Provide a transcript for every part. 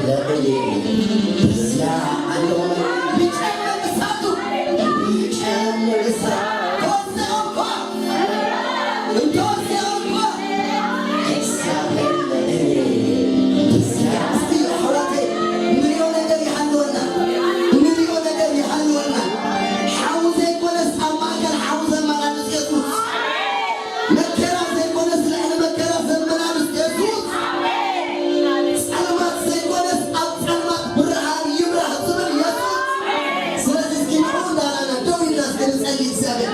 እኔ በዚያ አለው። ቢጨምር እሳቱ፣ ቢጨምር እሳቱ፣ ተወሰነ እንኳ፣ እንተወሰነ እንኳ፣ እግዚአብሔር ለእኔ በዚያ። እስቲ ኣሕዋተይ፣ እንሪኦ ነገር ይሃልወና፣ እንሪኦ ነገር ይሃልወና። ሓው ዘይኮነስ ኣብ ማእከል ሓው ዘመላልስ የሱስ። መከራ ዘይኮነስ ልዕሊ መከራ ዘመላልስ የሱስ። ጸልማት ዘይኮነስ ኣብ ጸልማት ብርሃን ይብራህ ዝብል የሱስ። ስለዚ እስኪ ንዑ እንዳላና ደው ኢልና እስኪ ንጸሊ። እግዚኣብሔር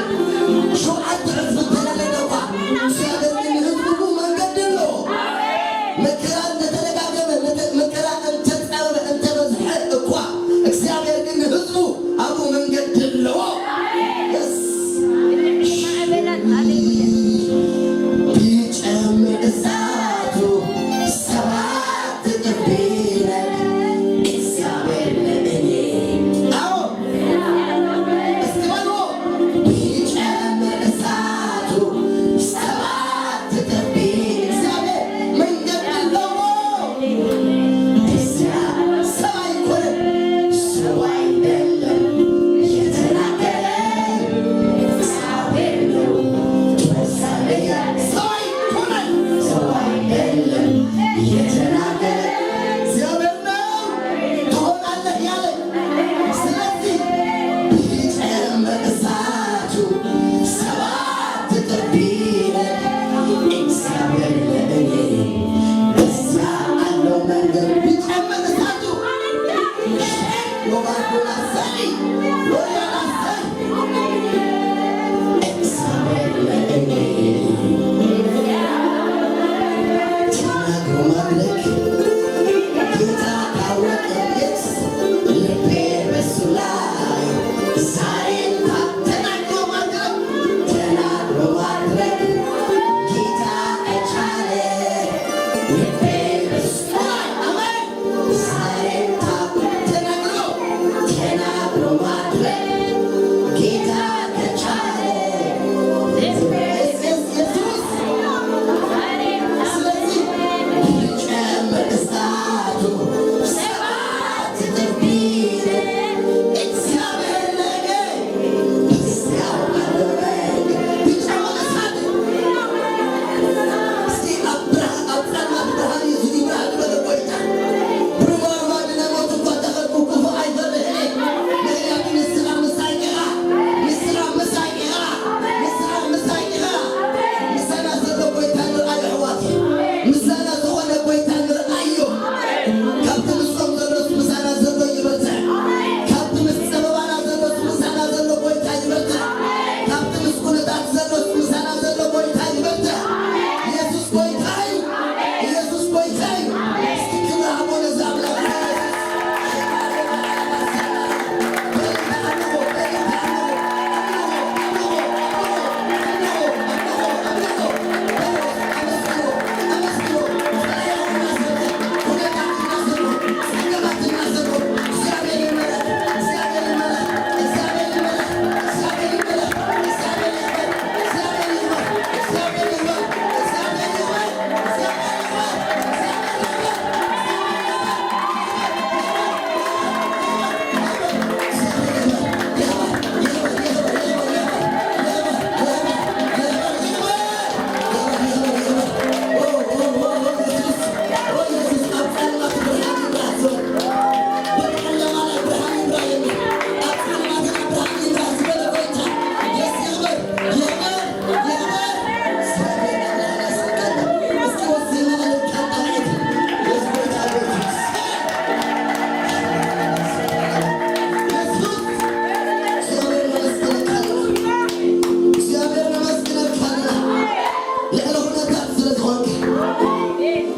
ሸውዓተ ዕጽፊ እንተለለደ እኳ፣ እግዚኣብሔር ግን ንህዝቡ መንገዲ ኣለዎ። መከራ እንተተደጋገመ፣ መተ-፣ መከራ እንተጸበበ፣ እንተበዝሐ እኳ፣ እግዚኣብሔር ግን ንህዝቡ ኣብኡ መንገዲ ኣለዎ። የስ። ቢጨምር እሳቱ ሰባት እጥፍ ቢነድ፣ እግዚኣብሔር ለእኔ። አዎ፣ እስኪ በሉ። ቢጨምር እሳቱ ሰባት እጥፍ ቢነድ፣ እግዚአብሔር መንገድ አለው። እዚያ ሰው አይኮንም፣ ሰው አይደለም የተናገረ፣ እግዚአብሔር ነው። ሰው አይኮንም፣ ሰው አይደለም የተናገረ፣ እግዚአብሔር ነው። ትሆናለህ ያለ። ስለዚህ ቢጨምር እሳቱ ሰባት እጥፍ ቢነድ፣ እግዚአብሔር ለእኔ በዚያ አለው መንገድ። ቢጨምር እሳቱ ወባርኩና ሰሪ ሎያና ሰሪ እግዚአብሔር ለእኔ ተናግሮ ማድረግ ጌታ ካወቀ የስ ልቤ በሱ ላይ ዛሬም ተናግሮ ማድረግ ተናግሮ ማድረግ ጌታ ከቻለ ልቤ በሱ ላይ አሜን። ዛሬ ተናግሮ ተናግሮ ማድረግ ጌታ ከቻለ ኢየሱስ። ስለዚህ ቢጨምር እሳቱ ሰባት እጥፍ ቢል እግዚአብሔር ነገ ምሳና ዝኾነ ጎይታ ንርኣዮ። ካብቲ ምስኦም ዘሎስ ምሳና ዘሎ ይበዝሕ። ካብቲ ምስ ጸበባና ዘሎስ ምሳና ዘሎ ጎይታ ይበዝሕ። ካብቲ ምስ ኩነታት ዘሎስ ምሳና ዘሎ ጎይታ ይበዝሕ። ኢየሱስ ጎይታ እዩ። ኢየሱስ ጎይታ እዩ። እስኪ ክብሪ ሃቦ ነዚ ኣምላኽ።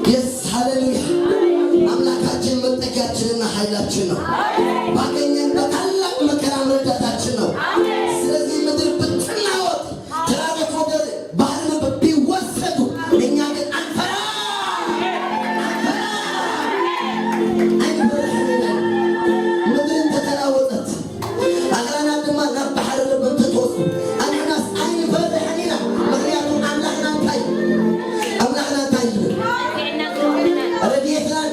የስ፣ ሃሌሉያ። አምላካችን መጠጊያችንና ኃይላችን ነው። ባገኘን በታላቅ መከራም ረዳታችን ነው። ስለዚህ ምድር ብትናወጥ፣ ተራሮች ወደ ባህር ቢወሰዱ፣ እኛ ግን አንፈራም፣ አንፈራም፣ ኣይንፈርሕን። ምድር እንተተናወጠት፣ ኣኽራናት ድማ ናብ ባሕሪ ልቢ እንትትወስዱ፣ ኣንሕናስ ኣይንፈርሕን ኢና። ምኽንያቱ ኣምላኽና እንታይ፣ ኣምላኽና እንታይ ይብል? ረድኤትናን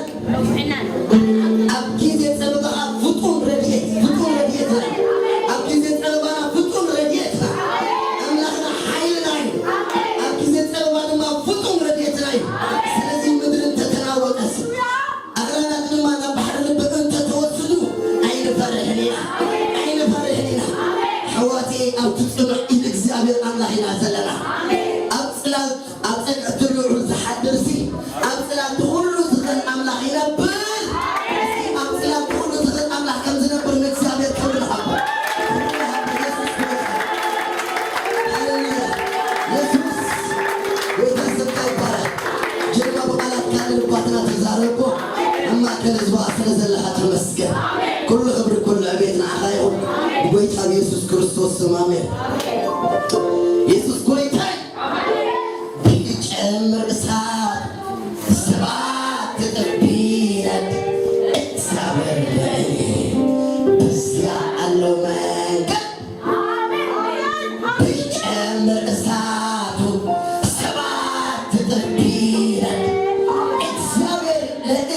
ስለ ዘለኻ ተመስገን። ኩሉ ክብሪ፣ ኩሉ ዕቤት ንዓኻ ይኹን። ብጎይታ ብየሱስ ክርስቶስ ስም ኣሜን። የሱስ ጎይታይ። ብጨምር እሳት ሰባት ትጥቢነት እግዚኣብሔር ለእኔ በዚያ አለው መንገድ። ብጨምር እሳቱ ሰባት እጥፍ ቢለን፣ እግዚኣብሔር ለእኔ።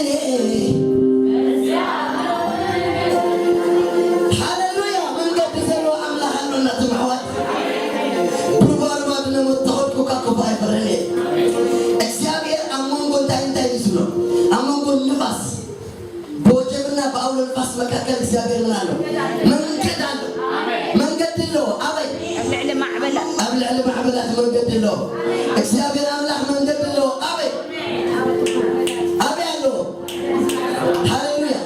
ሃሌሉያ! መንገዲ ዘለዎ ኣምላኽ ኣሎ እናትም ኣሕዋት። ብርባርባ ድነሞት ተኸድኩካ ክፉ ኣይፈረን እየ። እግዚኣብሔር ኣብ መንጎ እንታይ እንታይ እዩ ዝብሎ? ኣብ መንጎ ንፋስ ብወጀብና ብኣውሎ ንፋስ መካከል እግዚኣብሔር ምን ኣሎ? መንገድ ኣሎ። መንገድ ኣሎ። ኣበይ? ኣብ ልዕሊ ማዕበላት። ኣብ ልዕሊ ማዕበላት መንገድ ኣሎ። እግዚኣብሔር ኣምላኽ መንገድ ኣሎ። ኣበይ? ኣበይ ኣሎ? ሃሌሉያ።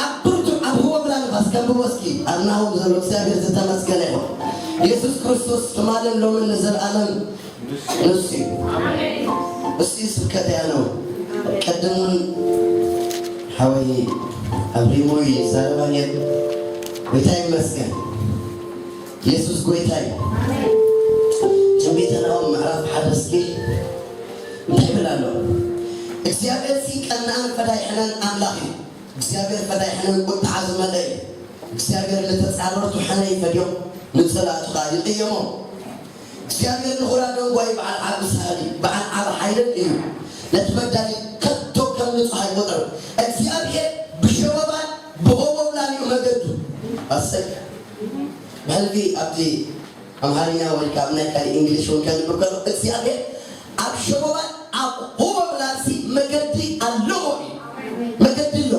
ኣብ ብርቱ፣ ኣብ ህወብላ ንፋስ ከንብቦ እስኪ። ኣብ ናሆም ዘሎ እግዚኣብሔር ዝተመስገነ ይኹን። የሱስ ክርስቶስ ትማልን ሎምን ንዘለኣለም ንሱ እዩ። እሱ እዩ ስብከተይ ኣነ እውን። ቅድም እውን ሓወይ ኣብሪሞ ይዛረባ ነይሩ። ጎይታ ይመስገን። የሱስ ጎይታ እዩ። ትንቢተ ናሆም ምዕራፍ ሓደ እስኪ እንታይ ይብል ኣሎ? እግዚኣብሔር ሲ ቀናእን ፈዳይሕነን ኣምላኽ እዩ። እግዚኣብሔር ፈዳይሕነን ቁጥዓ ዝመልአ እዩ። እግዚኣብሔር ንተጻረርቱ ሕነ ይፈድዮም፣ ንጸላእቱ ኸኣ ይቕየሞም። እግዚኣብሔር ንኹራ ደንጓይ በዓል ዓቢ ሳህሊ፣ በዓል ዓቢ ሓይልን እዩ። ነቲ በዳሊ ከቶ ከም ንጹሕ ኣይቆጥርን። እግዚኣብሔር ብሸበባን ብሆቦብላን እዩ መገዱ። ኣሰይ። ብሕልፊ ኣብቲ ኣምሓርኛ ወይ ካብ ናይ ካልእ እንግሊሽ እውን ከንብብ ከሎ፣ እግዚኣብሔር ኣብ ሸበባን ኣብ ሆቦብላንሲ መገዲ ኣለዎ እዩ። መገዲ ኣሎ።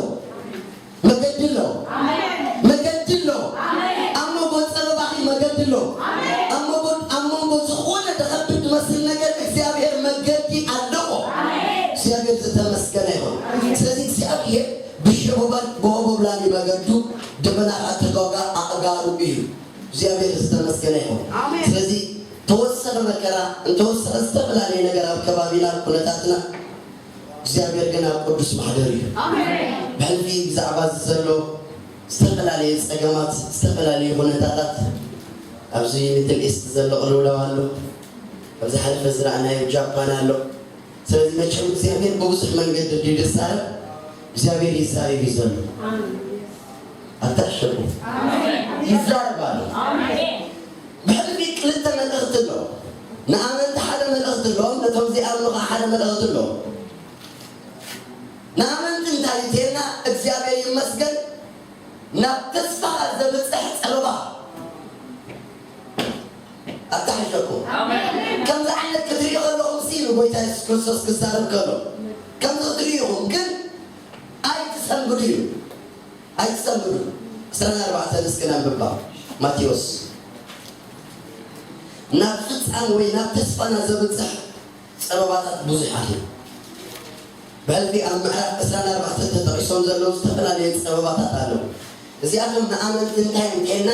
መገዲ ኣሎ። መገዲ ኣሎ። ኣብ መንጎ ጸበባኺ መገዲ ኣሎ። ኣብ መንጎ፣ ኣብ መንጎ ዝኾነ ደኸብድ ዝመስል ነገር እግዚኣብሔር መገዲ ኣለዎ። እግዚኣብሔር ዝተመስገነ ይኹን። ስለዚ እግዚኣብሔር ብሸበባን ብሆቦብላን እዩ መገዱ፣ ደበና ኸኣ ተጋጋ ኣእጋሩ እዩ። እግዚኣብሔር ዝተመስገነ ይኹን። ኣሜን። ስለዚ ተወሰኸ መከራ፣ እንተወሰኸ ዝተፈላለየ ነገር ኣብ ከባቢና፣ ኩነታትና፣ እግዚኣብሔር ግን ኣብ ቅዱስ ማሕደር እዩ። ኣሜን። ብሕልፊ ብዛዕባ እዚ ዘሎ ዝተፈላለየ ጸገማት፣ ዝተፈላለየ ኩነታታት፣ ኣብዚ ሚድል ኢስት ዘሎ ቅልውላው ኣሎ። ኣብ ዝሓለፈ ዝረኣናዮ ጃፓን ኣሎ። ስለዚ መቸም እግዚኣብሔር ብብዙሕ መንገዲ ድዩ ዝዛረብ? እግዚኣብሔር ይዛረብ እዩ ዘሎ። ኣሜን። ኣታሸቁ። ኣሜን። ይዛረብ ኣሎ። ኣሜን። ብሕልፊ ክልተ መልእኽቲ ኣሎ። ንኣመንቲ ሓደ መልእኽቲ ኣሎ፣ ነቶም ዘይኣምኑ ኸዓ ሓደ መልእኽቲ ኣሎ። ንኣመንቲ እንታይ እንተልና፣ እግዚኣብሔር ይመስገን፣ ናብ ተስፋ ዘብጽሕ ጸበባ ኣታሕሸኩም። ኣሜን። ከምዚ ዓይነት ክትሪኦ ከለኹም ሲ ንጎይታ የሱስ ክርስቶስ ክዛረብ ከሎ፣ ከምዚ ክትሪኡ ኢኹም፣ ግን ኣይትሰንብዱ እዩ። ኣይትሰንብዱ። ዕስራን ኣርባዕተን እስኪ ነንብባ። ማቴዎስ። ናብ ፍጻመ ወይ ናብ ተስፋና ዘብጽሕ ጸበባታት ብዙሓት እዮም። ብሕልፊ ኣብ ምዕራፍ ዕስራን ኣርባዕተን ተጠቒሶም ዘለዉ ዝተፈላለዩ ጸበባታት ኣለዉ። እዚኣቶም ንኣመንቲ እንታይ እዮም ኢልና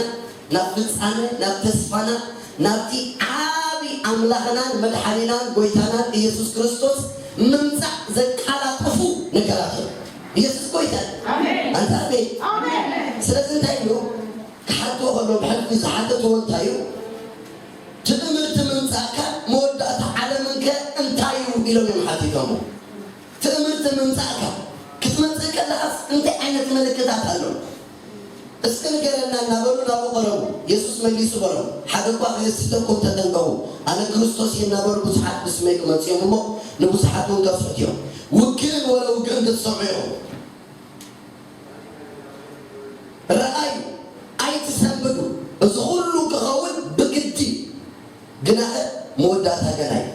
ናብ ፍጻመ፣ ናብ ተስፋና፣ ናብቲ ዓቢ ኣምላኽናን መድሓኒናን ጎይታናን ኢየሱስ ክርስቶስ ምምጻእ ዘቀላጥፉ ነገራት እዮም። ኢየሱስ ጎይታ እዩ። ኣሜን። ኣንታ ኣሜን። ኣሜን። ስለዚ እንታይ ኢሉ ክሓትዎ ከሎ ብሕልፊ ዝሓተትዎ እንታይ እዩ? ትእምርቲ ምምጻእካ መወዳእታ ዓለምንከ እንታይ እዩ? ኢሎም እዮም ሓቲቶሞ። ትእምርቲ ምምጻእካ ክትመጽእ ከለኻስ እንታይ ዓይነት ምልክታት ኣሎ? እስኪ ንገረና እናበሉ ናብኡ ቀረቡ። የሱስ መሊሱ በሎም፣ ሓደ እኳ ከየስትተኩም ተጠንቀቑ። ኣነ ክርስቶስ እየ እናበሉ ብዙሓት ብስመይ ክመጹ እዮም እሞ ንብዙሓት እውን ከስሕቱ እዮም። ውግእን ወረ ውግእን ክትሰምዑ ኢኹም። ረኣዩ፣ ኣይትሰንብዱ። እዚ ኩሉ ክኸውን ብግዲ፣ ግናኸ መወዳእታ ገና እዩ።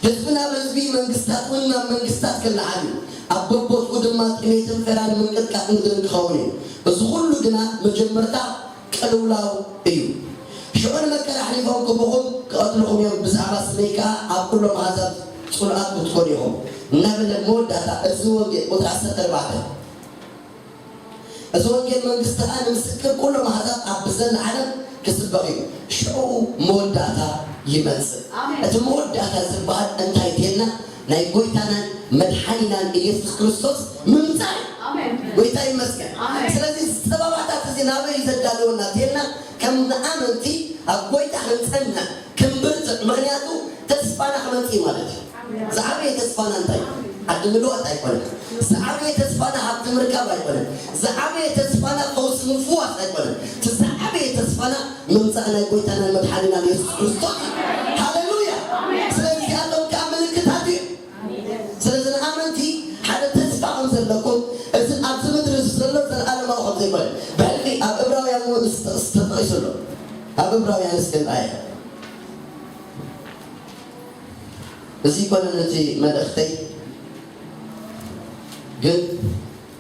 ህዝቢ ናብ ህዝቢ፣ መንግስታት እውን ናብ መንግስታት ክለዓል እዩ። ኣብ በቦትኡ ድማ ጥሜትን ፈራን ምንቅጥቃጥ ምድርን ክኸውን እዩ። እዚ ኩሉ ግና መጀመርታ ቅልውላው እዩ። ሽዑ ንመከራ ኣሕሊፎም ክህቡኹም ክቐትልኹም እዮም፣ ብዛዕባ ስመይ ከኣ ኣብ ኩሎም ኣህዛብ ጽሉኣት ክትኮኑ ኢኹም እናበለ መወዳእታ እዚ ወንጌል ቁጽሪ ዓሰርተ ኣርባዕተ እዚ ወንጌል መንግስቲ ኸኣ ንምስክር ኩሎም ኣህዛብ ኣብ ብዘላ ዓለም ክስበኽ እዩ። ሽዑ መወዳእታ ይመጽእ። ኣሜን። እቲ መወዳእታ ዝበሃል እንታይ እንተልና ናይ ጎይታናን መድሓኒናን ኢየሱስ ክርስቶስ ምምጻእ እዩ። ኣሜን። ጎይታ ይመስገን። ስለዚ እዚ ጸበባታት እዚ ናበይ እዩ ዘዳልወና እንተልና፣ ከም ኣመንቲ ኣብ ጎይታ ክንጸንዕ፣ ክንብርትዕ፣ ምኽንያቱ ተስፋና ክመጽእ እዩ ማለት እዩ። ዝዓበየ ተስፋና እንታይ እዩ? ዓዲ ምልዋጥ ኣይኮነን። ዝዓበየ ተስፋና ሃብቲ ምርካብ ኣይኮነን። ዝዓበየ ተስፋና ፈውሲ ምፍዋስ ኣይኮነን። እቲ ዝዓበየ ተስፋና ምምጻእ ናይ ጎይታናን መድሓኒናን የሱስ ክርስቶስ እዩ። ሃሌሉያ! ስለዚ እዚኣቶም ከኣ ምልክታት እዩ። ስለዚ ንኣመንቲ ሓደ ተስፋ ከም ዘለኩም፣ እዚ ኣብዚ ምድሪ ዘሎ ዘለኣለማዊ ከም ዘይኮነ ብሕልፊ ኣብ እብራውያን እውን ተጠቒሱ ኣሎ። ኣብ እብራውያን እስከ ንርኣዮ። እዚ ይኮነን እቲ መልእኽተይ፣ ግን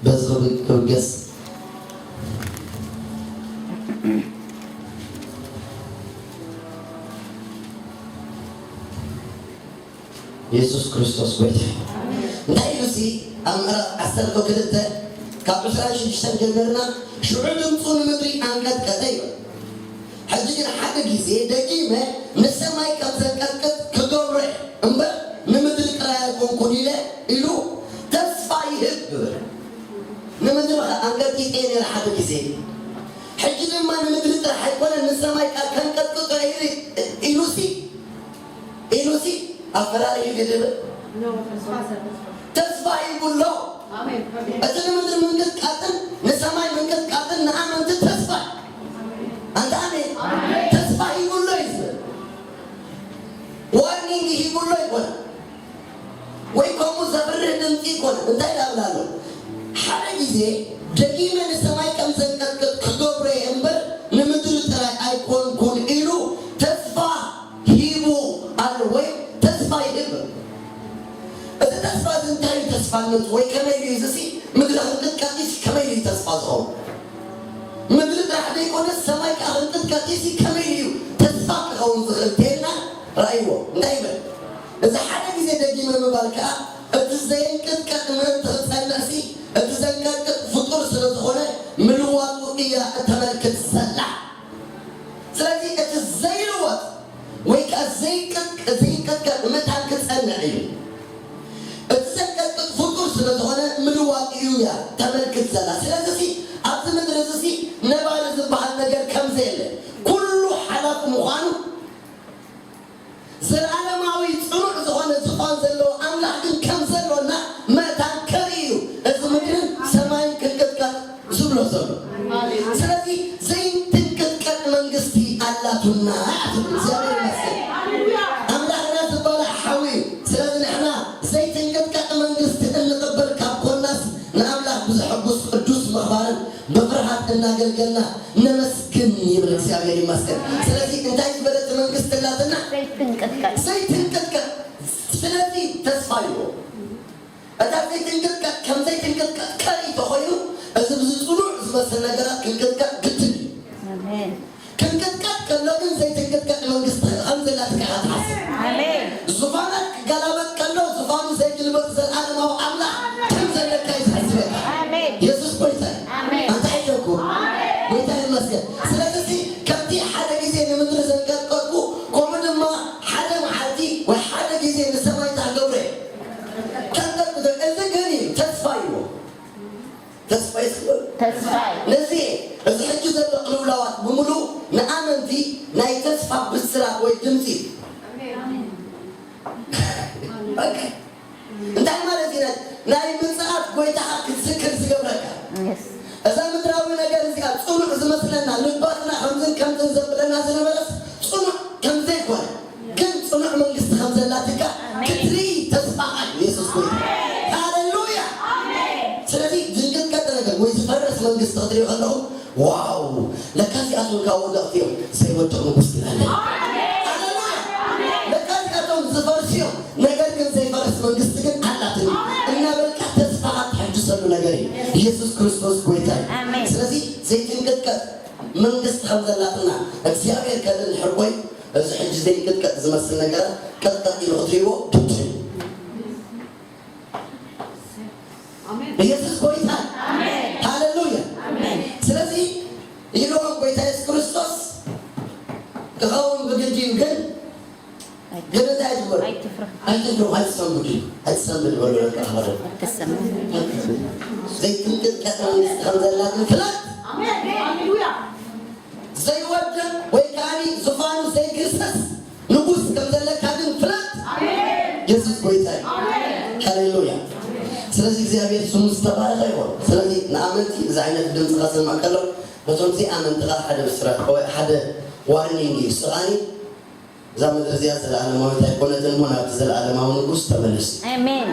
በዚ ክብ- ክብገስ የሱስ ክርስቶስ ጎይታ እዩ። እንታይ ኢሉ ሲ ኣብ ምዕራፍ ዓሰርተ ክልተ ካብ ዕስራን ሽዱሽተን ጀሚርና፣ ሽዑ ድምፁ ንምድሪ ኣንቀጥቀጠ ይብል። ሕጂ ግን ሓደ ግዜ ደጊመ ንሰማይ ከም ዘንቀጥቅጥ ክገብሮ እየ እምበር ንምድሪ ጥራይ ኣይኮንኩን ኢለ ኢሉ ተስፋ ይህብ ይብል። ንምድሪ ከ ኣንቀጥቂጠ እየ ነይረ ሓደ ግዜ። ሕጂ ድማ ንምድሪ ጥራሕ ኣይኮነን ንሰማይ ከ ከንቀጥቅጦ እየ ኢሉ ኢሉሲ ኢሉሲ ኣፈራሪሁ ግድብ ተስፋ ሂቡ ኣሎ። እቲ ንምድሪ ምንቅጥቃጥን ንሰማይ ምንቅጥቃጥን ንኣመንቲ ተስፋ። ኣንታ ኣሜን። ተስፋ ሂቡ ኣሎ እዩ ዝብል። ዋርኒንግ ሂቡ ኣሎ ይኮነ ወይ ከምኡ ዘፍርህ ድምፂ ይኮነ። እንታይ ዳብላ ኣሎ? ሓደ ግዜ ደጊመ ንሰማይ ከም ዘንቀጥቅጥ ክገብሮ እየ እምበር ንምድሪ ጥራይ ኣይኮንኩን ኢሉ ተስፋ ሂቡ ኣሎ ወይ ተስፋ ይህብ። እዚ ተስፋ እዚ እንታይ እዩ ተስፋነቱ ወይ ከመይ እዩ? እዚ ምድሪ ክንቅጥቀጥ እዩ ከመይ እዩ ተስፋ ዝኸውን? ምድሪ ጥራሕ ዘይኮነስ ሰማይ ከዓ ክንቅጥቀጥ እዩ ከመይ እዩ ተስፋ ክኸውን ዝኽእል? ተልና ራእይዎ እንታይ ይብል? እዚ ሓደ ግዜ ደጊመ ምባል ከዓ እቲ ዘየንቅጥቀጥ ምእንቲ ክጸንዕሲ እቲ ዘንቀጥቅጥ ፍጡር ስለ ዝኾነ ምልዋጡ እያ እተመልክት ዘላ። ስለዚ እቲ ዘይልወጥ ወይ ከዓ ዘይቅጥ- ዘይንቀጥቀጥ መታን ክጸንዕ እዩ። እቲ ዘንቀጥቅጥ ፍጡር ስለ ዝኾነ ምልዋጥ እዩ እያ ተመልክት ዘላ። ስለዚ ሲ ኣብዚ ምድሪ እዚ ሲ ነባሪ ዝበሃል ነገር ከም ዘየለ ኩሉ ሓላፍ ምዃኑ ዘለዓለማዊ ጽኑዕ ዝኾነ ዝፋን ዘለዎ ኣምላኽ ግን ከም ዘሎና መእታን ከርኢ እዩ። እዚ ምድርን ሰማይን ክንቅጥቀጥ ዝብሎ ዘሎ። ስለዚ ዘይትንቅጥቀጥ መንግስቲ ኣላቱና ትብል። እግዚኣብሔር ይመስገን። ኣምላኽና ዝበላዕ ሓዊ እዩ። ስለዚ ንሕና ዘይትንቅጥቀጥ መንግስቲ እንቕበል ካብ ኮናስ ንኣምላኽ ብዘሐጉስ ቅዱስ ምኽባርን ብፍርሃት እናገልገልና ነመስግን ይብል። እግዚኣብሔር ይመስገን። ስለዚ እንታይ ዝበለት መንግስቲ ኣላትና? ዘይትንቅጥቀጥ። ዘይትንቅጥቀጥ። ስለዚ ተስፋ ይዎ እታ ዘይትንቅጥቀጥ ከም ዘይትንቅጥቀጥ ከርኢ ተኾይኑ እዚ ብዝፅኑዕ ዝመስል ነገራት ክንቅጥቀጥ ግድን እዩ። ኣሜን። ክንቅጥቀጥ ከሎ ግን ዘይትንቅጥቀጥ መንግስቲ ከም ዘላትካ ኢኻ ትሓስብ። ኣሜን። ዙፋናት ክገላበጥ ከሎ ዙፋኑ ዘይግልበጥ ዘለዓለማዊ ኣምላኽ ከም ዘለካ እዩ ዝሕስበካ። ኣሜን። የሱስ ጎይታ እዩ። ኣሜን። ኣንታ ሒዘኩ። ኣሜን። ጎይታ ይመስገን። ስለዚ ከምቲ ሓደ ግዜ ንምድሪ ዘንቀጥቀጥኩ ከምኡ ድማ ሓደ መዓልቲ ወይ ሓደ ግዜ ንሰማይ ታገብረ። ከንቀጥቅጦ እዚ ግን እዩ ተስፋ እዩ። ተስፋ ይስበል። ተስፋ እዩ። ነዚ እዚ ሕጂ ዘሎ ቅልውላዋት ብምሉእ ንኣመንቲ ናይ ተስፋ ብስራት ወይ ድምፂ እዩ። በቃ እንታይ ማለት እዩ? ናይ ምጽኣት ጎይታኻ ክትዝክር ዝገብረካ። የስ። እዛ ምድራዊ ነገር እዚኣ ጽኑዕ ዝመስለና ልባትና ከምዝን ከምዝን ዘብለና ዝነበረስ ጽኑዕ ከም ዘይኮነ ግን ጽኑዕ መንግስቲ ከም ዘላትካ ኣሜን። ክትርኢ ተስፋኻ እዩ የሱስ ጎይታ። ሃሌሉያ። ኣሜን። ስለዚ ዝንቅጥቀጥ ነገር ወይ ዝፈርስ መንግስቲ ክትሪኦ ከለኹም ዋው ለካ እዚኣቶም ካብ ወደቕቲ እዮም ዘይወድቕ ንጉስ ግን ኣለ። ኣሜን። ሃሌሉያ። ኣሜን። ለካ እዚኣቶም ዝፈርሱ እዮም ነገር ግን ዘይፈርስ መንግስቲ ግን ኣላትኒ ኣሜን። እናበልካ ተስፋኻ ትሕድሰሉ ነገር እዩ። የሱስ ክርስቶስ ጎይታ እዩ። ኣሜን። ስለዚ ዘይትንቅጥቀጥ መንግስቲ ከም ዘላትና እግዚኣብሔር ከርኢ እንድሕር ኮይኑ፣ እዚ ሕጂ ዘይንቅጥቀጥ ዝመስል ነገራት ቀጥቀጥ ኢሉ ክትሪእዎ ግድን እዩ። ኣሜን። ኢየሱስ ጎይታ። ኣሜን። ሃሌሉያ። ኣሜን። ስለዚ ኢልዎም ጎይታ የሱስ ክርስቶስ ክኸውን ብግዲ እዩ፣ ግን ግን እንታይ ትበሉ? ኣይትፍርህ። ኣይትፍሩ፣ ኣይትሰንብዱ፣ ኣይትሰንብድ በሉ። ለካ ሓበረ ኣይትሰንብድ። ዘይትምክት ቀጥረ መንግስቲ ከም ዘላ ግን ፍለጥ። ዘይወድቕ ወይ ከዓኒ ዙፋኑ ዘይግርሰስ ንጉስ ከም ዘለካ ግን ፍለጥ። የሱስ ጎይታ እዩ። ሃሌሉያ። ስለዚ እግዚኣብሔር ስሙ ዝተባረኸ ይኹን። ስለዚ ንኣመንቲ እዚ ዓይነት ድምፂ ከሰምዕ ከሎ ነቶም ዘይኣመንቲ ከዓ ሓደ ብስራት ወይ ሓደ ዋርኒንግ እዩ። ስቓኒ እዛ ምድሪ እዚኣ ዘለኣለማዊት ኣይኮነትን እሞ ናብቲ ዘለኣለማዊ ንጉስ ተመለስ፣ ኣሜን።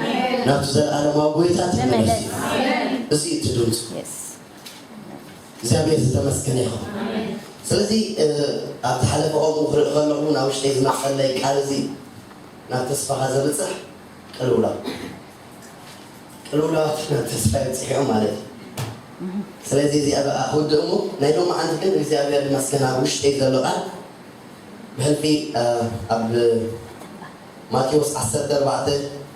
ናብቲ ዘለኣለማዊ ጎይታ ተመለስ። ተመለስ። እዚ እዩ እቲ ድምፁ። የስ። እግዚኣብሔር ዝተመስገነ ይኹን። ስለዚ ኣብ ዝሓለፈ ከምኡ ክርኢ ከለኹ ናብ ውሽጠይ ዝመፀለይ ቃል እዚ ናብ ተስፋኻ ዘብፅሕ ቅልውላው ቅልውላዋት ናብ ተስፋ ይብፅሕ እዮም ማለት እዩ። ስለዚ እዚኣ በኣ ክውድእ እሞ ናይ ሎሚ ዓንቲ ግን እግዚኣብሔር ይመስገን ኣብ ውሽጠይ ዘሎ ቃል ብሕልፊ ኣብ ማቴዎስ ዓሰርተ ኣርባዕተ፣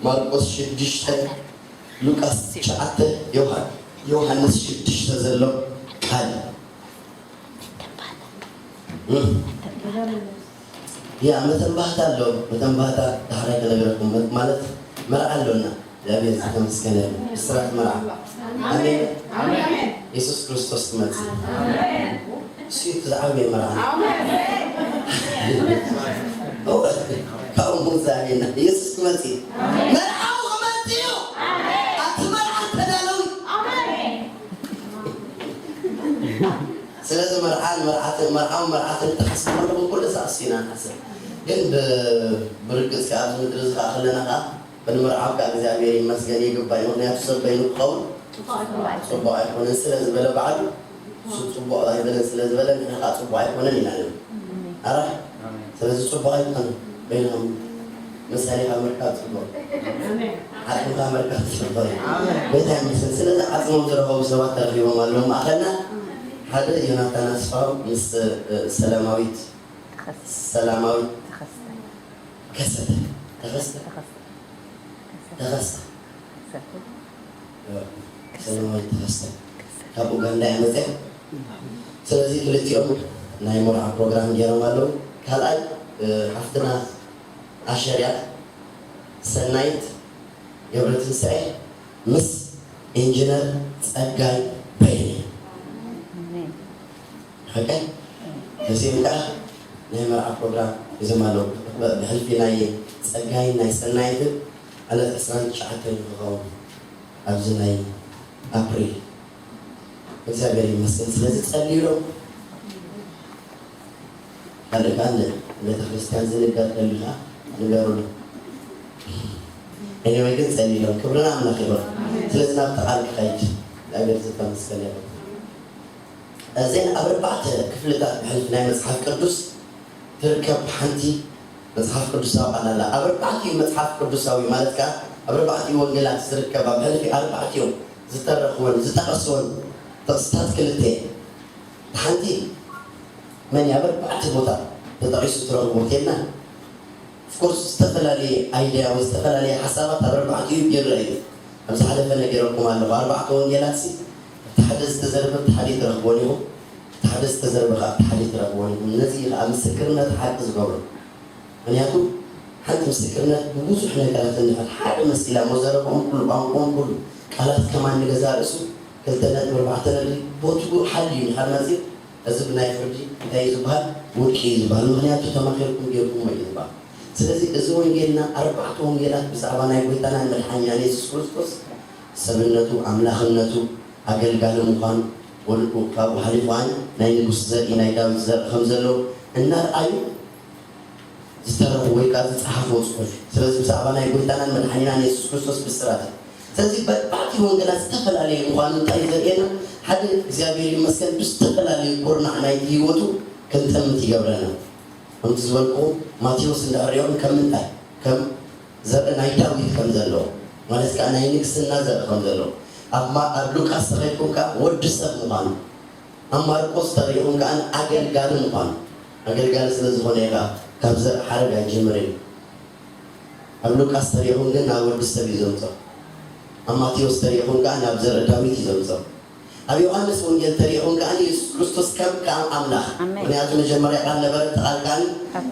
ማርቆስ ሽዱሽተ፣ ሉቃስ ትሽዓተ፣ ዮሃ- ዮሃንስ ሽዱሽተ ዘሎ ቃል እም። ያ መተንባህታ ኣሎ። መተንባህታ ዳሕራይ ከነግረኩም መ- ማለት መርዓ ኣሎና። እግዚኣብሔር ዝተመስገነ ይሁን። ብስራት መርዓ። ኣሜን። የሱስ ክርስቶስ ክመጽእ እሱ እቲ ዝዓበየ መርዓ። ካብኡ ሙዛቤና የሱስ ክመጽእ እዩ። መርዓዊ ክመጽእ እዩ። ኣቲ መርዓ ተዳለዊ። ስለዚ መርዓን መርዓትን መርዓውን መርዓትን ተሓስቡ ኣለኹም ኩሉ ሰዓት ኢና ንሓስብ። ግን ብ- ብርግጽ ከኣ ኣብዚ ምድሪ እዚ ከኣ ከለና ከኣ ብንመርዓው ከኣ እግዚኣብሔር ይመስገን ይግባእ። ምኽንያቱ ሰብ በይኑ ክኸውን ጽቡቕ ኣይኮነን ስለ ዝበለ ባዕሉ እሱ ጽቡቕ ኣይበለን ስለ ዝበለ ንሕና ከኣ ጽቡቕ ኣይኮነን ኢና ንብል። ኣራ ስለዚ ጽቡቕ ኣይኮነን በይንኹም መሳሊኻ ምርካብ ጽቡቕ ዓጽምኻ ምርካብ ጽቡቕ እዩ። ጎይታ ይመስገን። ስለዚ ዓጽሞም ዝረኸቡ ሰባት ተረኺቦም ኣለዉ። ማእኸልና ሓደ ዮናታን ኣስፋው ምስ እ፣ ሰላማዊት ሰላማዊት ከሰተ ተኸስተ ተኸስተ ሰላማዊት ተኸስተ ካብ ኡጋንዳ እያ መፅያ። ስለዚ ክልቲኦም ናይ መርዓ ፕሮግራም ገይሮም ኣለዉ። ካልኣይ እ፣ ሓፍትና ኣሸር እያ። ሰናይት ገብረትንሳኤ ምስ ኢንጂነር ፀጋይ በየነ ሓቀይ ደሴም ከዓ ናይ መርዓ ፕሮግራም ሒዞም ኣለዉ። ብሕልፊ ናይ ፀጋይን ናይ ሰናይትን ዕለት ዕስራን ትሽዓተን ክኸውን ኣብዚ ናይ ኣፕሪል እግዚኣብሔር ይመስገን። ስለዚ ጸልዩሎም ካልእ ካልእ ቤተ ክርስቲያን ዝንገር ከሊኻ ንገሩሉ። ኤኒወይ ግን ጸልዩሎም ክብርና ኣምላኽ ይበል። ስለዚ ናብ ተቓል ክኸይድ እግዚኣብሔር ዝተመስገነ ይበል። እዘን ኣብ ኣርባዕተ ክፍልታት ብሕልፊ ናይ መጽሓፍ ቅዱስ ትርከብ ሓንቲ መጽሓፍ ቅዱሳዊ ቃል ኣላ። ኣብ ኣርባዕቲኡ መጽሓፍ ቅዱሳዊ ማለት ከኣ ኣብ ኣርባዕቲኡ ወንጌላት ዝርከባ ብሕልፊ ኣርባዕቲኦም ዝተረኽወን ዝጠቐስወን ጥቕስታት ክልተ እየን። ሓንቲ መን ኣብ ኣርባዕተ ቦታ ተጠቒሱ ትረኽቦ እንተልና ኦፍኮርስ ዝተፈላለየ ኣይድያ ወይ ዝተፈላለየ ሓሳባት ኣብ ኣርባዕቲኡ ይረኣዩ። ኣብ ዝሓለፈ ነጊረኩም ኣለኹ ኣርባዕተ ወንጌላት ሲ ኣብቲ ሓደ ዝተዘርበ ኣብቲ ሓደ ትረኽቦን ኢኹም። ኣብቲ ሓደ ዝተዘርበ ከዓ ኣብቲ ሓደ ትረኽቦን ኢኹም። ነዚ እዩ ከዓ ምስክርነት ሓቂ ዝገብሮ። ምክንያቱ ሓንቲ ምስክርነት ብብዙሕ ነገራት እንድሕር ሓደ መሲላ እሞ ዘረብኦም ኩሉ ቋንቋኦም ኩሉ ቃላት ከማን ንገዛ ርእሱ ክልተ ነጥቢ ኣርባዕተ ነጥቢ ቦትኡ ሓልዩ እንድሕር መፅዩ እዚ ብናይ ፍርዲ እንታይ እዩ ዝበሃል? ውድቂ እዩ ዝበሃል። ምክንያቱ ተማኺርኩም ጌርኩሞ እዩ ዝበሃል። ስለዚ እዚ ወንጌልና ኣርባዕተ ወንጌላት ብዛዕባ ናይ ጎይታናን መድሓኒናን የሱስ ክርስቶስ ሰብነቱ፣ ኣምላኽነቱ፣ ኣገልጋሊ ምዃኑ፣ ወልቁ ካብኡ ሓሊፉ ናይ ንጉስ ዘርኢ ናይ ዳዊት ዘርኢ ከም ዘለዎ እናርኣዩ ዝተረፉ ወይ ከዓ ዝፀሓፍዎ ፅሑፍ እዩ። ስለዚ ብዛዕባ ናይ ጎይታናን መድሓኒናን የሱስ ክርስቶስ ብስራት እዩ። ስለዚ በርባዕቲ ወንጌላት ዝተፈላለየ ምዃኑ እንታይ እዩ ዘርእየና? ሓደ እግዚኣብሔር ይመስገን ብዝተፈላለየ ኩርናዕ ናይቲ ህይወቱ ክንጠምት ይገብረና። ከምቲ ዝበልኩኹም ማቴዎስ እንድሕር ሪኦም ከም ምንታይ ከም ዘርኢ ናይ ዳዊት ከም ዘለዎ ማለት ከዓ ናይ ንግስና ዘርኢ ከም ዘለዎ ኣብ ማ- ኣብ ሉቃስ ተኸድኩም ከዓ ወዲ ሰብ ምዃኑ ኣብ ማርቆስ ተሪኢኹም ከኣ ኣገልጋሊ ምዃኑ ኣገልጋሊ ስለ ዝኾነ እዩ ከኣ ካብ ዘርኢ ሓረግ ኣይጅምርን እዩ። ኣብ ሉቃስ ተሪኢኹም ግን ናብ ወዲ ሰብ እዩ ዘምፅኦ። ኣብ ማቴዎስ ተሪኢኹም ከኣ ናብ ዘርኢ ዳዊት እዩ ዘምፅኦ። ኣብ ዮሃንስ ወንጌል ተሪኢኹም ከኣ የሱስ ክርስቶስ ከም ከም ኣምላኽ። ኣሜን። ምኽንያቱ መጀመርያ ቃል ነበረ፣ እቲ ቃል ከኣ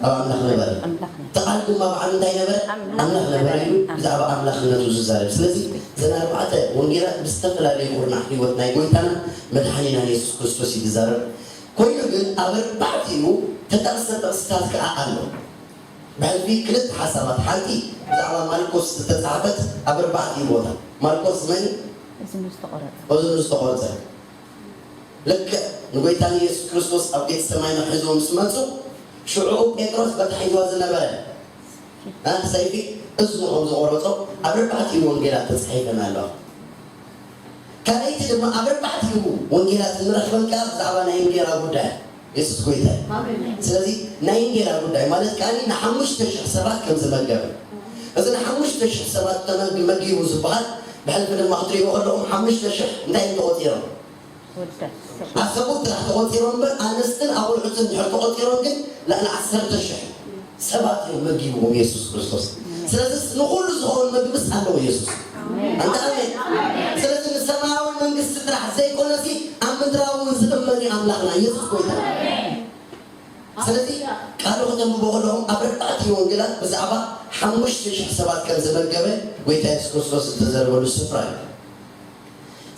ኣብ ኣምላኽ ነበረ። ኣምላኽ ነበረ። እቲ ቃል ድማ ባዕሉ እንታይ ነበረ? ኣምላኽ ኣምላኽ ነበረ ነበረ። ኢሉ ኣምላኽ። ብዛዕባ ኣምላኽነቱ ዝዛረብ። ስለዚ እዘን ኣርባዕተ ወንጌላት ብዝተፈላለየ ኩርናዕ ህይወት ናይ ጎይታና መድሓኒና የሱስ ክርስቶስ እዩ ዝዛረብ። ኮይኑ ግን ኣብ ኣርባዕቲኡ ተጠቕሰ ጥቕስታት ከኣ ኣሎ። ብሕልፊ ክልተ ሓሳባት፣ ሓንቲ ብዛዕባ ማርቆስ ዝተጻሕፈት ኣብ ኣርባዕቲኡ ቦታ። ማርቆስ መን? እዝኑ ዝተቖረጸ። እዝኑ ዝተቖርጸ። ልክዕ ንጎይታ ንየሱስ ክርስቶስ ኣብ ጌተሰማኒ ሒዞም ምስ መጹ፣ ሽዑ ጴጥሮስ በታ ሒዝዋ ዝነበረ፣ እ፣ ሰይፊ እዝኑ ከም ዝቖረጾ ኣብ ኣርባዕቲኡ ወንጌላት ተጻሒፈን ኣለዋ። ካልኣይቲ ድማ ኣብ ኣርባዕቲኡ ወንጌላት እንረኽበን ከኣ ብዛዕባ ናይ እንጌራ ጉዳይ፣ የሱስ ጎይታ እዩ። ኣሜን። ስለዚ ናይ እንጌራ ጉዳይ ማለት ከኣ ንሓሙሽተ ሽሕ ሰባት ከም ዝመገበ፣ እዚ ንሓሙሽተ ሽሕ ሰባት ተመግ-፣ መጊቡ ዝበሃል ብሕልፊ ድማ ክትሪእዎ ከለኹም ሓሙሽተ ሽሕ እንታይ እዮም ተቖጺሮም? ወደ ኣሰቡት ጥራሕ ተቖጺሮም እምበር ኣንስትን ኣቑልዑትን እንድሕር ተቖጺሮም ግን ልዕሊ ዓሰርተ ሽሕ ሰባት እዮም መጊብዎም የሱስ ክርስቶስ። ስለዚ ንኹሉ ዝኸውን መግብስ ኣለዎ የሱስ። ኣሜን። ኣንታ ኣሜን። ስለዚ ንሰማያዊ መንግስቲ ጥራሕ ዘይኮነሲ ኣብ ምድራዊ እውን ዝእመን እዩ ኣምላኽና የሱስ ጎይታ። ስለዚ ቃሉ ከተንብቦ ከለኹም ኣብ ኣርባዕተ ወንጌላት ብዛዕባ ሓሙሽተ ሽሕ ሰባት ከም ዘመገበ ጎይታ የሱስ ክርስቶስ ዝተዘረበሉ ስፍራ እዩ።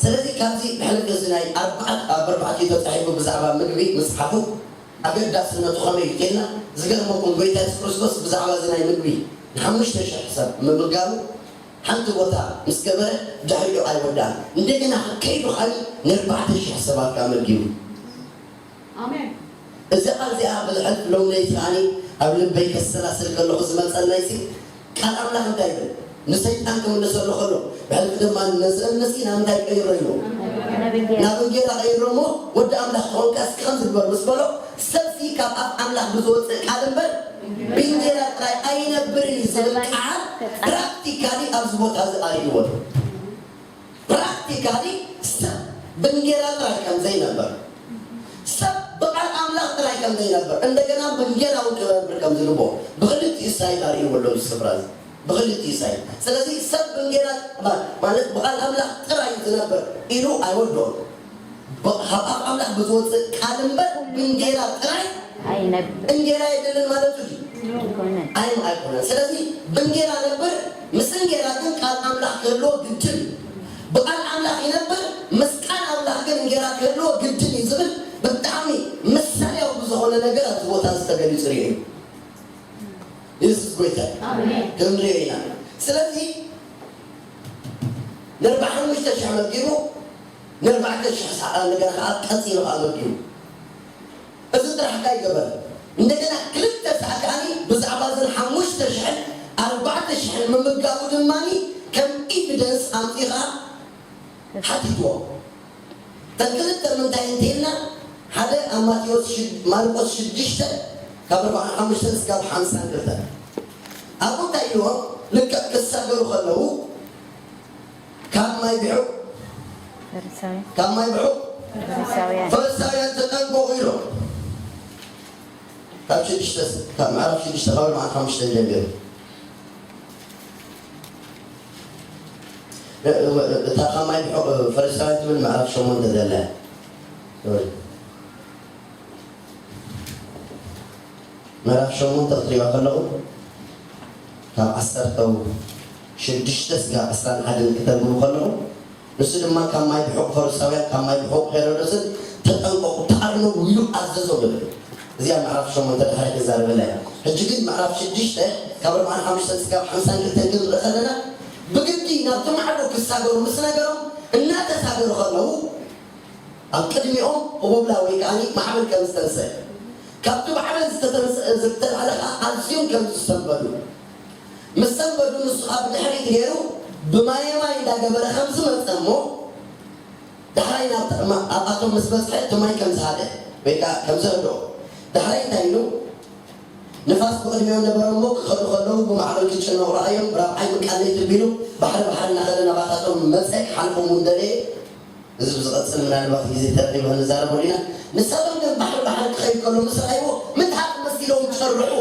ስለዚ ካብዚ ብሕልፊ እዚ ናይ ኣርባዕተ፣ ኣብ ኣርባዕቲኡ ተጻሒፉ ብዛዕባ ምግቢ ምጽሓፉ ኣገዳስነቱ ከመይ እዩ ኢልና ዝገርመኩም፣ ጎይታ የሱስ ክርስቶስ ብዛዕባ እዚ ናይ ምግቢ ንሓሙሽተ ሽሕ ሰብ ምምጋቡ ሓንቲ ቦታ ምስ ገበረ ድሕሪኡ ኣይወዳእን። እንደገና ከይዱ ኻሊ ንኣርባዕተ ሽሕ ሰባት ከኣ መጊቡ። ኣሜን። እዛ ቃል እዚኣ ብልሕልፍ ሎም ለይቲ ከኣኒ ኣብ ልበይ ከሰላስል ከለኹ ዝመጸለይሲ ቃል ኣምላኽ እንታይ ይብል? ንሰይጣን ክምልሰሉ ከሎ፣ ብሕልፊ ድማ ነዚ እምንሲ ናብ እንታይ ቀይሮ ኢልዎ? ናብ እንጌራ ቀይሮ እሞ፣ ወዲ ኣምላኽ ተኾንካ እስኪ ከምዚ ግበር ምስ በሎ፣ ሰብሲ ካብ ኣፍ ኣምላኽ ብዝወፅእ ቃል እምበር ብእንጌራ ጥራይ ኣይነብርን እዩ ዝብል ቃል ፕራክቲካሊ ኣብዚ ቦታ እዚ ኣርእይዎ ኣሎ። ፕራክቲካሊ ሰብ ብእንጌራ ጥራይ ከም ዘይነብር፣ ሰብ ብቃል ኣምላኽ ጥራይ ከም ዘይነብር፣ እንደገና ብእንጌራ እውን ክነብር ከም ዝግብኦ ብኽልቲኡ ሳይድ ኣርእይዎ ኣሎ እዚ ስፍራ እዚ። ብኽልቲኡ ሳይድ። ስለዚ ሰብ ብእንጌራ ማ-፣ ማለት ብቃል ኣምላኽ ጥራይ ዝነብር ኢሉ ኣይወድኦን። ብ-፣ ካብ ኣፍ ኣምላኽ ብዝወፅእ ቃል እምበር ብእንጌራ ጥራይ ኣይነብር። እንጌራ የድልን ማለቱ ድዩ? ኣይኮነን። ኣይ-፣ ኣይኮነን። ስለዚ ብእንጌራ ነብር፣ ምስ እንጌራ ግን ቃል ኣምላኽ ክህልዎ ግድን እዩ። ብቃል ኣምላኽ ይነብር፣ ምስ ቃል ኣምላኽ ግን እንጌራ ክህልዎ ግድን እዩ ዝብል ብጣዕሚ ምሳሌያዊ ብዝኾነ ነገር ኣብዚ ቦታ እዚ ተገሊጹ ንሪኦ እዩ። የሱስ ጎይታ እዩ። ኣሜን። ክንሪኦ ኢና። ስለዚ ንኣርባዓ ሓሙሽተ ሽሕ መጊቡ፣ ንኣርባዕተ ሽሕ ሰዓት እንደገና ከዓ ቀጺሉ ከዓ መጊቡ። እዚ ጥራሕ ከዓ ይገበር። እንደገና ክልተ ሰዓት ከዓኒ ብዛዕባ እዘን ሓሙሽተ ሽሕን ኣርባዕተ ሽሕን ምምጋቡ ድማኒ ከም ኤቪደንስ ኣምጺኡ ከዓ ሓቲትዎ። እተን ክልተ ምንታይ እንተኢልና፣ ሓደ ኣብ ማቴዎስ ሽድ-፣ ማርቆስ ሽዱሽተ ካብ ኣርባዓን ሓሙሽተን እስካብ ሓምሳን ክልተን። ኣብኡ እንታይ ኢልዎም? ልክዕ ክሳገሩ ከለዉ ካብ ማይ ብሑቕ፣ ፈሪሳውያን። ካብ ማይ ብሑቕ ፈሪሳውያን። ፈሪሳውያን ተጠንቀቑ ኢሎም። ካብ ሽዱሽተ፣ ካብ ምዕራፍ ሽዱሽተ ካብ ኣርባዓን ሓሙሽተን ጀሚሩ። እታ ካብ ማይ ብሑቕ ፈሪሳውያን ትብል ምዕራፍ ሸሞንተ ዘላ እያ። ሶሪ። ምዕራፍ ሸሞንተ ክትሪኦ ከለኹም ካብ ዓሰርተ ሽዱሽተ ስጋብ ዕስራን ሓደን ክተንብቡ ከለኹም ንሱ ድማ ካብ ማይ ብሑቕ ፈሪሳውያን ካብ ማይ ብሑቕ ሄሮድስን ተጠንቀቑ፣ ተኣርነቡ ኢሉ ኣዘዞም ይብል። እዚኣ ምዕራፍ ሸሞንተ ድሕሪ ክዛረበላ እያ። ሕጂ ግን ምዕራፍ ሽዱሽተ ካብ ኣርባዓን ሓሙሽተን ስጋብ ሓምሳን ክልተን ክንርኢ ከለና ብግዲ ናብቲ ማዕዶ ክሳገሩ ምስ ነገሮም እናተሳገሩ ከለዉ ኣብ ቅድሚኦም ህቦብላ ወይ ከኣ ማዕበል ከም ዝተንስአ፣ ካብቲ ማዕበል ዝተተንስአ ዝተላዕለ ከኣ ኣዝዮም ከም ዝሰንበዱ፣ ምስ ሰንበዱ ንሱ ከኣ ብድሕሪት ገይሩ ብማየ ማይ እንዳገበረ ከም ዝመጸ እሞ ዳሕራይ ናብ ማ-፣ ኣብኣቶም ምስ በጽሐ እቲ ማይ ከም ዝሃደ ወይ ከኣ ከም ዘህድኦ፣ ዳሕራይ እንታይ ኢሉ? ንፋስ ብቕድሚኦም ነበረ እሞ ክኸዱ ከለዉ ብማዕበል ክጨነቑ ረኣዮም፣ ብራብዓይ ምቃለይ ትቢሉ ባሕሪ ባሕሪ እናኸደ ናባታቶም መጸ፣ ክሓልፎም እውን ደለየ። እዚ ብዝቐጽል ምናልባት ግዜ ተረኺቡ ክንዛረበሉ ኢና። ንሳቶም ግን ባሕሪ ባሕሪ ክኸይድ ከሎ ምስ ረኣይዎ ምትሃት መሲሎም ጨርሑ።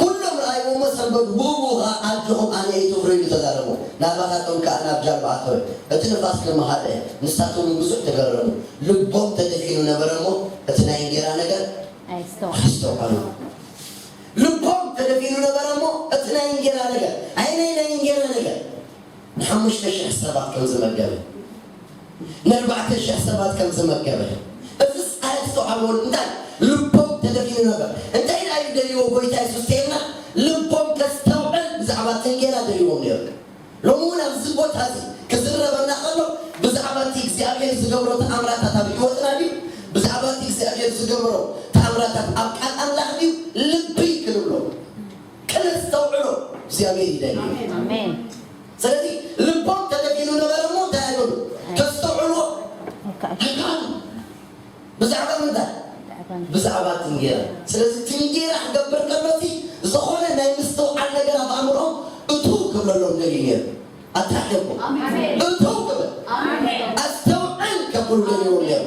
ኩሎም ረኣዩ፣ እሞ ሰንበዱ፣ ብኡ ብኡ ኸኣ ኣጆኹም ኣነ እየ ትፍሩ ኢሉ ተዛረቦም። ናባታቶም ከኣ ናብ ጃልባ ኣተወ። እቲ ንፋስ ድማ ሃድአ፣ ንሳቶም እውን ብዙሕ ተገረሙ። ልቦም ተደፊኑ ነበረ እሞ እቲ ናይ እንጌራ ነገር ኣየስተውዓሉን። ኣየስተውዓሉን። ልቦም ተደፊኑ ነበረ እሞ እቲ ናይ እንጌራ ነገር፣ ኣይ ናይ ናይ እንጌራ ነገር፣ ንሓሙሽተ ሽሕ ሰባት ከም ዝመገበ፣ ንኣርባዕተ ሽሕ ሰባት ከም ዝመገበ፣ እዝስ ኣየስተውዓልዎን። እንታይ? ልቦም ተደፊኑ ነበር። እንታይ ደኣ እዩ ደልይዎ ጎይታ የሱስ ተይልና? ልቦም ከስተውዕል ብዛዕባ እቲ እንጌራ ደልይዎም ነይሩ። ሎሚ እውን ኣብዚ ቦታ እዚ ክዝረበና ከሎ ብዛዕባ እቲ እግዚኣብሔር ዝገብሮ ተኣምራታት ኣብ ህይወትና ድዩ? ብዛዕባ እቲ እግዚኣብሔር ዝገብሮ ተኣምራታት ኣብ ቃል ኣምላኽ ድዩ? ልቢ ክንብሎ፣ ክነስተውዕሎ እግዚኣብሔር ይደሊ። ኣሜን። ስለዚ ልቦም ተደፊኑ ነበረ እሞ እንታይ ኣይበሉ? ከስተውዕልዎ ኣይከኣሉ። ኣይከኣሉ። ብዛዕባ ምንታይ? ብዛዕባ ብዛዕባ እቲ እንጌራ። ስለዚ እቲ እንጌራ ክገብር ከሎ እቲ ዝኾነ ናይ ምስትውዓል ነገር ኣብ ኣእምሮኦም እትው ክብለሎም ደልዩ ነይሩ። ኣታሕለኩም። ኣሜን። እትው ክብል። ኣሜን። ኣስተውዕል ከብሉ ደልዎም ነይሩ።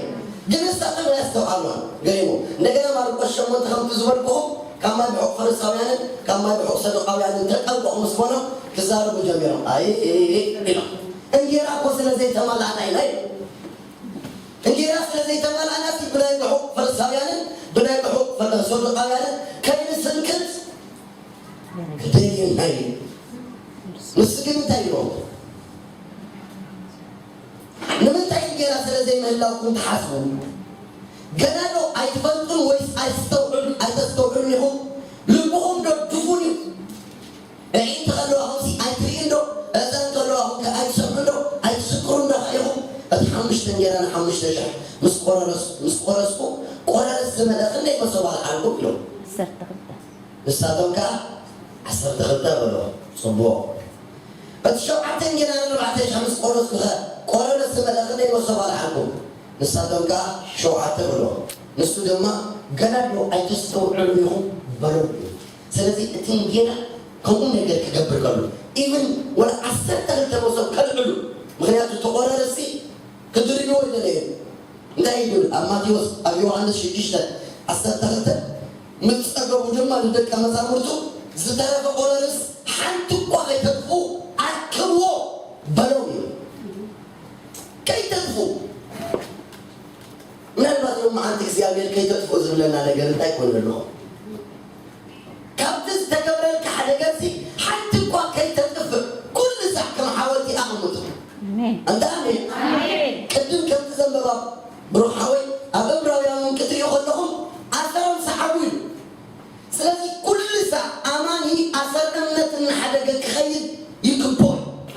ግን ንሳቶም ኣየስተውዓልዋን። ገሪሙ። እንደገና ማርቆስ ሸሞንተ ከምቲ ዝበልኩኹም ካብ ማይ ብሑቕ ፈሪሳውያንን ካብ ማይ ብሑቕ ሰዱቃውያንን ተጠንቀቑ ምስ በሎም ክዛረቡ ጀሚሮም። ኣይ ኢሎም። እንጌራ እኮ ስለ ዘይተማላእና ኢና ኢሎም። እንጌራ ስለ ዘይተማላእና እቲ ብናይ ብሑቕ ፈሪሳውያንን ብናይ ብሑቕ ፈ-፣ ሰዱቃውያንን ከይንስንክት ክደልየና እዩ። ንሱ ግን እንታይ ኢሎም? ንምንታይ እንጌራ ስለ ዘይምህላውኩም ትሓስቡ? ገና ዶ ኣይትፈልጡን ወይስ ኣይስተውዕል-፣ ኣይተስተውዕሉን ኢኹም? ልብኹም ዶ ድፉን እዩ? ኣዒንቲ ከለዋኹምሲ ኣይትርእዩን ዶ? ኣእዛን ከለዋኹም ከ ኣይትሰምዑን ዶ? ኣይትዝክሩን ዶ ኢኹም? እቲ ሓሙሽተ እንጌራ ንሓሙሽተ ሽሕ ምስ ቆረረስ-፣ ምስ ቆረስኩ፣ ቆረረስ ዝመልአ ክንደይ መሶብ ኣልዓልኩም? ኢሎም። ዓሰርተ ክልተ። ንሳቶም ከኣ ዓሰርተ ክልተ በልዎ። ጽቡቕ። እቲ ሸውዓተ እንጌራን ኣርባዕተ ሽሕ ምስ ቆረስኩኸ፣ ቆረረስ ዝመልአ ክንደይ መሶብ ኣልዓልኩም? ንሳቶም ከኣ ሸውዓተ በልዎ። ንሱ ድማ ገና ዶ ኣይተስተውዕሉን ኢኹም በሎም። ስለዚ እቲ እንጌራ ከምኡ ነገር ክገብር ከሎ፣ ኢቭን ወላ ዓሰርተ ክልተ መሶብ ከልዕሉ፣ ምኽንያቱ እቲ ቆረረሲ ክድርብዎ ኣይደለየን። እንታይ ይብል ኣብ ማቴዎስ፣ ኣብ ዮሃንስ ሽዱሽተ ዓሰርተ ክልተ፣ ምስ ጸገቡ ድማ ንደቀ መዛሙርቱ "ዝተረፈ ቆረርስ ሓንቲ እኳ ከይተጥፍኡ ኣክብዎ" በሎም እዩ። ከይተጥፍኡ። ምናልባት ሎም መዓልቲ እግዚኣብሔር ከይተጥፍኡ ዝብለና ነገር እንታይ ኮን ኣለኹም? ካብቲ ዝተገብረልካ ሓደገሲ ሓንቲ እኳ ከይተጥፍእ፣ ኩሉ ሳዕ ከም ሓወልቲ ኣቐምጦ። ኣሜን። ኣንታ ኣሜን። ኣሜን። ቅድም ከምቲ ዘንበባ ብሩኽ ሓወይ፣ ኣብ እብራውያን እውን ክትሪኡ ከለኹም፣ ኣሰሮም ሰዓቡ ኢሉ። ስለዚ ኩሉ ሳዕ ኣማኒ ኣሰር እምነት እናሓደገ ክኸይድ ይግብኦ።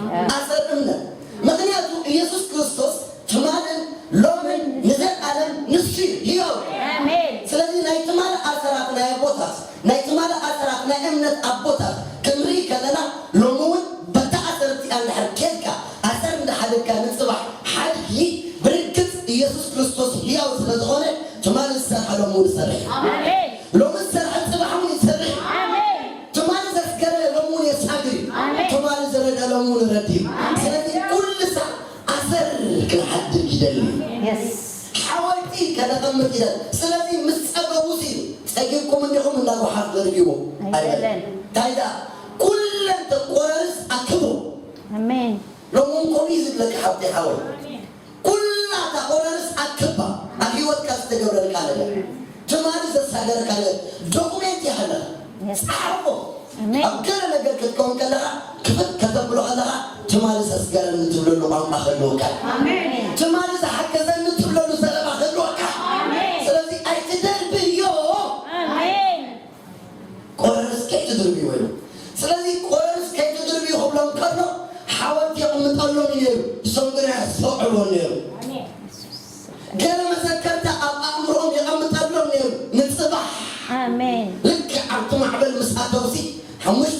ኣሜን። ኣሰር እምነት። ምኽንያቱ ኢየሱስ ክርስቶስ ትማልን ሎምን ንዘለኣለም ንሱ እዩ ህያው። ኣሜን። ስለዚ ናይ ትማሊ ኣሰራት ናይ ኣቦታት፣ ናይ ትማሊ ኣሰራት ናይ እምነት ኣቦታት ክንርኢ ከለና፣ ሎሚ እውን በታ ኣሰር እቲኣ እንድሕር ኬድካ፣ ኣሰር እንዳሓደግካ ንጽባሕ ሓድጊ፣ ብርግጽ ኢየሱስ ክርስቶስ ህያው ስለ ዝኾነ፣ ትማሊ ዝሰርሐ ሎሚ እውን ይሰርሕ። ኣሜን። ሎሚ ዝሰርሐ ጽባሕ እውን ይሰርሕ። ኣሜን። ትማሊ ዘስገረ ሎሚ እውን የሳግር እዩ። ኣሜን። ትማሊ ዝረድአ ሎሚ እውን ይረድእ እዩ። ኣሜን። ስለዚ ኩሉ ሳዕ ኣሰር ክንሓድግ ይደሊ። የስ። ሓወልቲ ከነቐምጥ ይደሊ። ስለዚ ምስ ጸገቡሲ ጸጊብኩም እንዲኹም እንዳ ጓሓፍ ደርብይዎ ኣይበለን። ኣይበለን። እንታይ ደኣ? ኩለን ተቆራርስ ኣክብሩ። ኣሜን። ሎሚ እውን ከምኡ እዩ ዝብለካ ሓብተይ ሓወይ። ኩላ እታ ቆራርስ ኣክባ ኣብ ህይወትካ ዝተገብረልካ ነገር፣ ትማሊ ዘሳገረካ ነገር ዶኩሜንት ይሃለኻ። የስ። ጸሓፎ። ኣሜን። ኣብ ገለ ነገር ክትከውን ከለኻ፣ ክፍት ከተብሎ ከለኻ፣ ትማሊ ዘስገረኒ ትብለሉ ቋንቋ ክህልወካ። ኣሜን። ትማሊ ዝሓገዘኒ ትብለሉ ዘረባ ክህልወካ። ኣሜን። ስለዚ ኣይትደርብዮ። ኣሜን። ቆረርስ ከይትድርብዩ ኢሉ። ስለዚ ቆረርስ ከይትድርብዩ ክብሎም ከሎ ሓወልቲ የቕምጠሎም እዩ ነይሩ። እሶም ግን ኣየስተውዕልዎን ነይሩ። ኣሜን። ገለ መዘከርታ ኣብ ኣእምሮኦም የቐምጠሎም ነይሩ። ንጽባሕ ኣሜን። ልክዕ ኣብቲ ማዕበል ምስ ኣተውሲ ሓሙሽተ